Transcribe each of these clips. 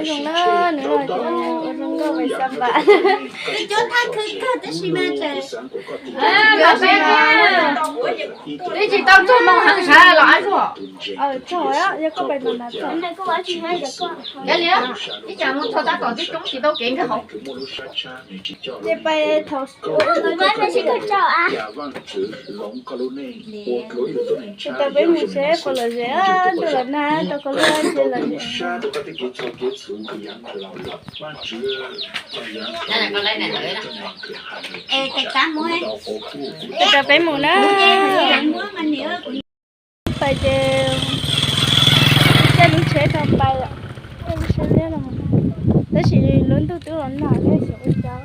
Zoo na, nws los ces ua zoo nkauj pais xav npam. Cuab thab khwv kawg tab sis mas tseem, twb tsis tau txog moo heev sav los ab tsuag. Txog, yog koj pais ntawm na txog. Yog li, ib tsam mus txog tab tom twb coob tsis tau kev nkag hauv. Ces pais thaum, thaum peb mus seb puas lom zem, ntuj los nag tau koj lub ces lom zem. Tes peb mus na. Pais ces caij lub tsheb rau pais, caij lub tsheb liab los, tab sis lub ntuj twb los nag thiab xyov ua cas.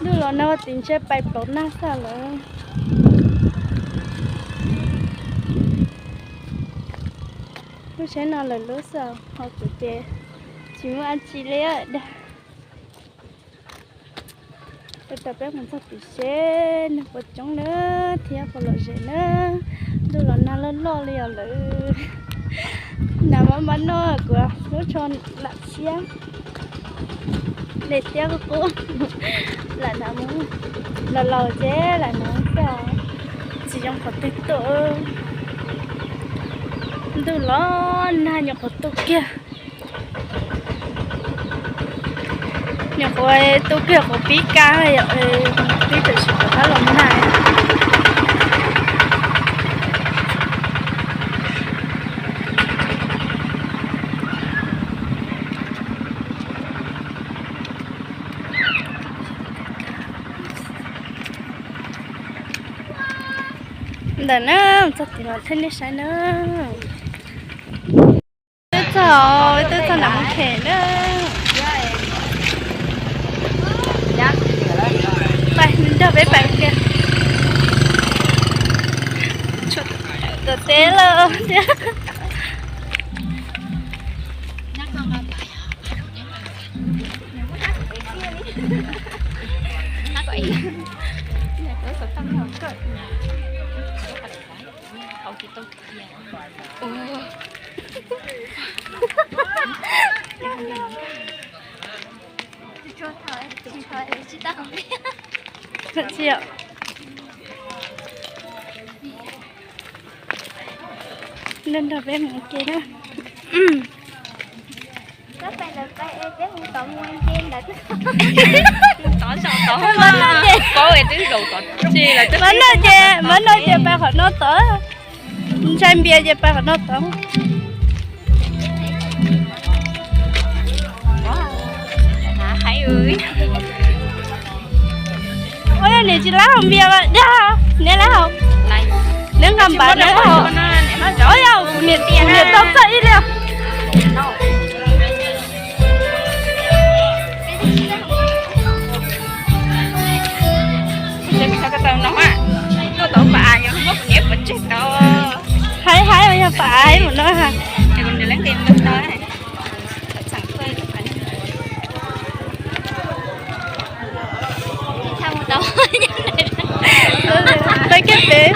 Ntuj los nag ua tim ntshe pais plaum nag xwb lawm. Lub tsheb no lawm lub xwb ho kuv ces tsis muaj dab tsi li dag. Tab tom peb mus txog tim seb neeg puas coob na thiab puas lom zem na. Ntuj los nag loj loj li os lawm. Nag mab mab no kuv lub tsho lam siab. Dej tiab qub qub. Lam hnav mus, los laus ces lam hnav xwb, tsis zoo qhov twg tuaj. Ntuj los nag nyuam qhuav tu kiag. Nyuam qhuav tu kiag qhuav pib kab, twb tam sim rov qab los nag. Ntawm na, txog tim no thiaj nej saib na. Twb txog, twb txog nram Moos Khem na. Pais, nrog peb pais kiag. Tuam teb lawm thiab. Nrog nrog peb mus ua ke na. Mab noj ces, mab noj ces pais qhov no tod. Ntshai npias ces pais qhov no tod. Ua yog niam tsis lab hau npias mas dag, neb lab hau, neb nqa npav neb lab hau. Ua yog kuv niam tau txawj ib li. Haib haib yog pam haib mus no. Peb kiag peb.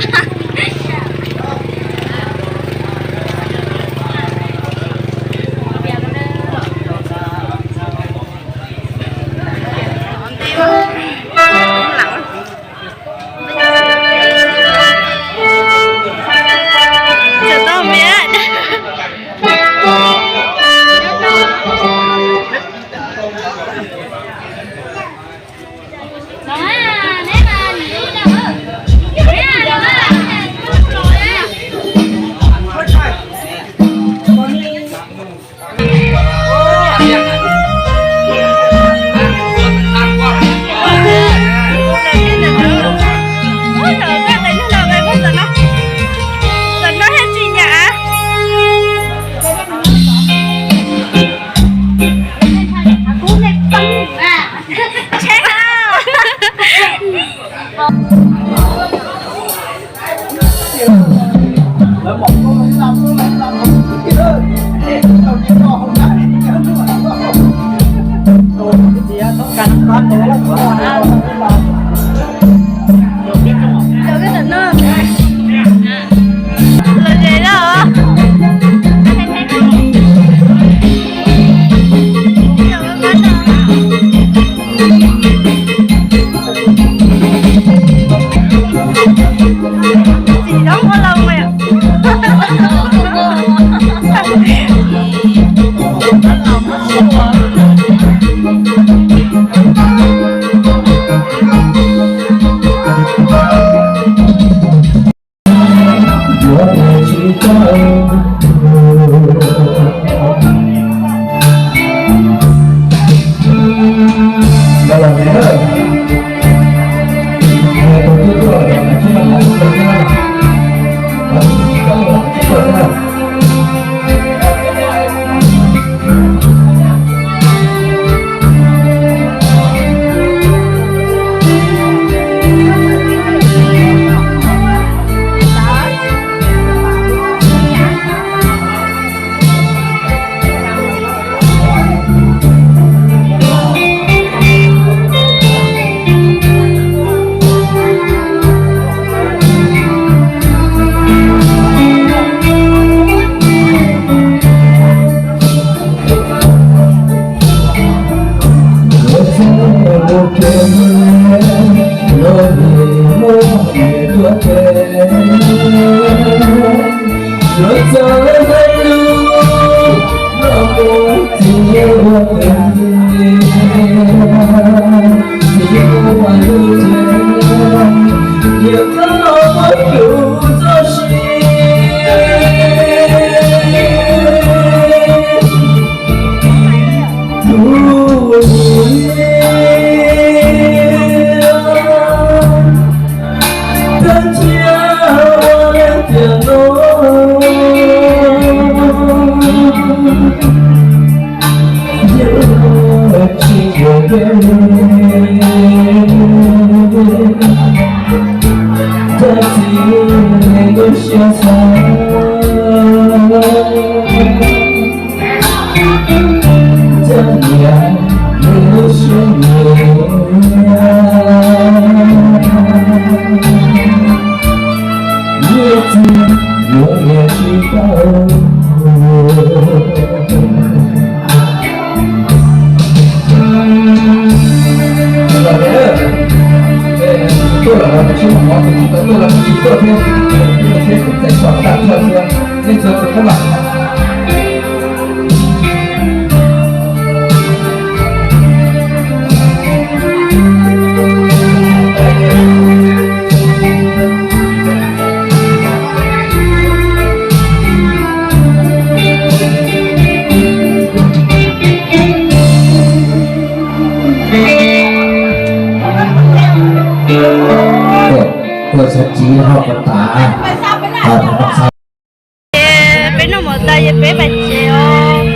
Ces peb noj mov tas ces peb pais tsev os.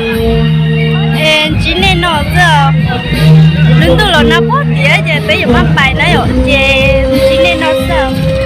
Es ntsib nej no xwb os. Lub ntuj los nag puag tiag ces peb yuav maj pais na yom, ces ntsib nej no xwb.